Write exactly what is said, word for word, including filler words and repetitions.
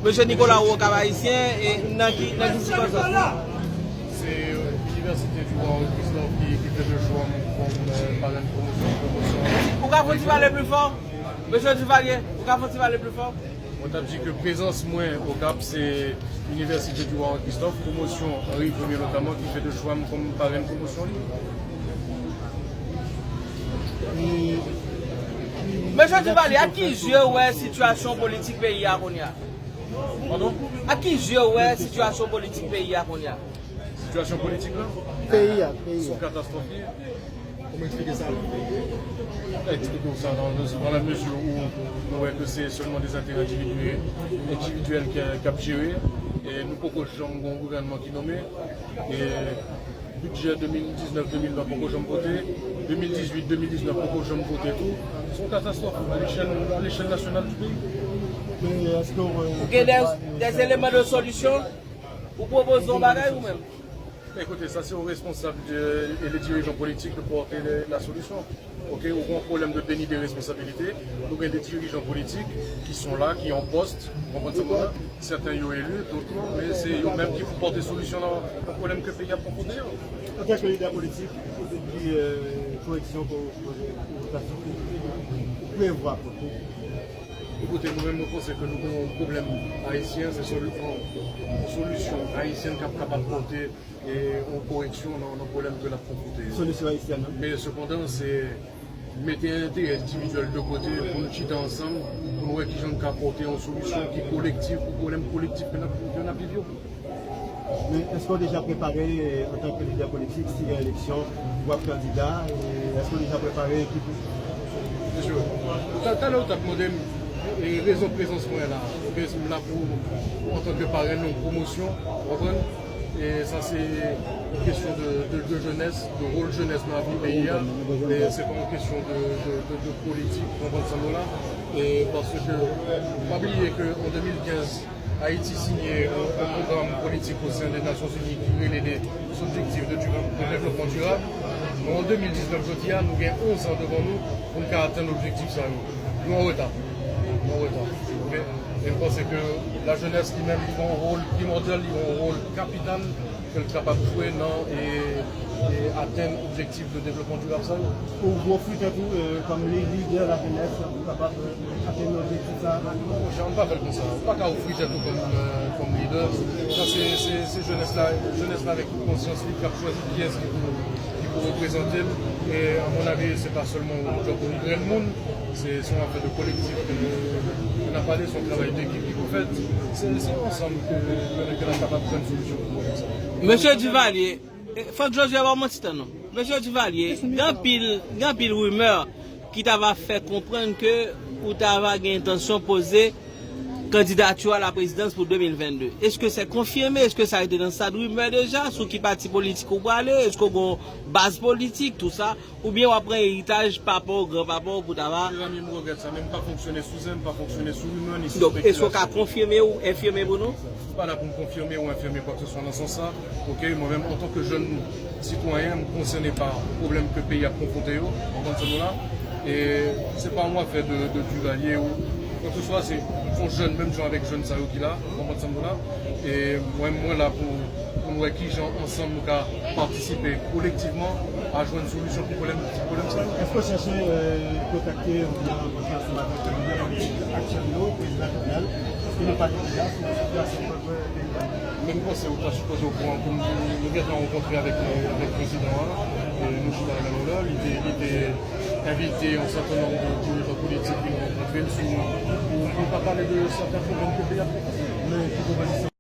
Mesye Nicolas, ou Okap Ayisyen, e nan ki, nan ki sikonstans? Se Université du Roi Henri Christophe ki, ki fè de chwa m kòm, euh, parèn pwomosyon, pwomosyon. Ou ka fè yon ti pale pli fò? Mesye Duvalier, ou ka fè yon ti pale pli fò? Mwen t ap di ke prezans mwen Okap, se Université du Roi Henri Christophe, pwomosyon Henri Premier notamman, ki fè de chwa m kòm parèn pwomosyon li. Mesye Duvalier, ak ki je w wè sitiyasyon politik peyi a kounye a? Padon? Ak ki je w wè sitiyasyon politik peyi a kounye a? Sitiyasyon politik la? Peyi a, peyi a. Se yon katastwòf li ye. Kòman eksplike sa? Eksplike w sa dans, dans la mesure où nou wè ke se sèlman des intérêts individuels, individuels ki, ki ap jere, e nou poko janm gen yon gouvènman ki nonmen, e bidjè de mil diznèf de mil ven poko janm vote, de mil dizuit de mil diznèf poko janm vote tou. Se yon katastwòf à l'échelle, à l'échelle nationale du pays. Men èske w, ou gen des, des éléments de solution? Ou pwopoze yon bagay ou menm? Men ekoute, sa se aux responsables de, et les dirigeants politiques de porter le, la solution. Ok, ou gen yon pwoblèm de déni de responsabilité. Nou gen de dirijan politik ki sont là, ki an pòs, ou konprann sa mwen la? Sèten yo eli, dòt non, men se yo menm ki pou pote solisyon nan yon pwoblèm ke peyi ap konfwonte yo. Antanke lidè politik, ki, euh, koreksyon ke w, ke w, ke w prevwa pote? Ekoute, nou menm nou panse ke nou gen yon pwoblèm ayisyen, se soli-, yon, yon solisyon ayisyèn k ap kapab pote e yon koreksyon nan, nan pwoblèm ke n ap konfwonte yo. Solisyon ayisyèn nan. Men sepandan, se mete enterè endividyèl de kote pou n chita ansanm, pou n wè kijan n ka pote yon solisyon ki kolektif pou pwoblèm kolektif ke n ap, ke n ap viv yo. Men èske w deja prepare, eh, antanke lidè politik, si gen eleksyon, w ap kandida, eh, èske w deja prepare ekip ou? Mesye, ta-, talè w t ap mande m, eh, rezon prezans mwen la. Ok, m la pou, antanke parèn yon pwomosyon, w konprann? E sa se yon kesyon de, de, de jenès, de wòl jenès nan lavi peyi a. E se pa yon kesyon de, de, de, de politik, w konprann sa m di w la. E paske, pa bliye ke an de mil kenz, Ayiti siyen yon, yon pwogram politik o sen de Nasyonzini ki rele les Objectifs de Dura-, de Développement Durable. Bon, an de mil diznèf, jodi a, nou gen onz an devan nou pou n ka atenn objektif sa yo. Nou an reta. Nou an reta. Ok? E m panse ke lajenès li menm, li gen yon wòl primòdyal, li gen yon wòl kapital ke l kapab jwe nan, e, e atenn objektif de devlopman dirab sa yo. Ou ofri tèt ou, eh, kòm li-, lidè lajenès pou kapab, eh, atenn objektif sa a? Non, monchè, ann pa fè l konsa. Ou pa ka ofri tèt ou kòm, eh, kòm lidè. Sa se, se, se jenès la, jenès la avèk tout konsyans li k ap chwazi kiyès ki pou, ki pou reprezante l. E, à mon avis, se pa sèlman yon djòb pou yon grenn moun. Se, se yon afè de kolektif ke nou, ke n ap pale, se yon travay dekip ki pou fèt. Se, se ansanm ke, ke, ke n ap kapab jwenn solisyon pou pwoblèm sa. Mesye Duvalier, eh, fòk Josué ba w manti tan non. Mesye Duvalier, gen anpil, gen anpil rimè ki ta va fè konprann ke ou ta va gen entansyon poze kandidati a la prezidans pou de mil vennde. Èske se konfime? Èske sa rete nan stad rimè deja? Sou ki pati politik ou prale? Èske w gen yon baz politik, tou sa? Oubyen w ap pran eritaj papa w, granpapa w pou ta va. Mezanmi, m regrèt sa, men m pa fonksyone sou zen, m pa fonksyone sou rimè, ni sou spekilasyon. Donk, èske w ka konfime ou enfime pou nou? M pa la pou m konfime ou enfime kwa ke se swa nan sans sa. Ok, mwen menm, antanke jèn sitwayen, m konsène pa pwoblèm ke peyi ap konfwonte yo, w konprann sa m di w la. E se pa yon afè de, de Duvalier ou kwa ke se swa, se, se yon jèn, menm jan avèk jèn sa yo ki la, w konprann sa m di w la. E mwen, mwen la pou, pou n wè kijan ansanm nou ka patisipe kolektivman a jwenn solisyon pou pwoblèm, pwoblèm sa yo. Èske w chèche, eh, kontakte oubyen rankontre ansanm avèk lidè politik aktyèl yo, prezidan Jovenel? Èske nou pa gen dega sou sitiyasyon pèp peyi a? Men m panse ou ta sipoze okouran ke nou, nou gentan rankontre avèk, eh, avèk prezidan an. E nou chita la menm lè, li te, li te envite yon sèten nonb de dirijan politik vin rankontre l sou, pou, pou nou ka pale de sèten pwoblèm ke peyi a konfwonte. Men ki pwopozisyon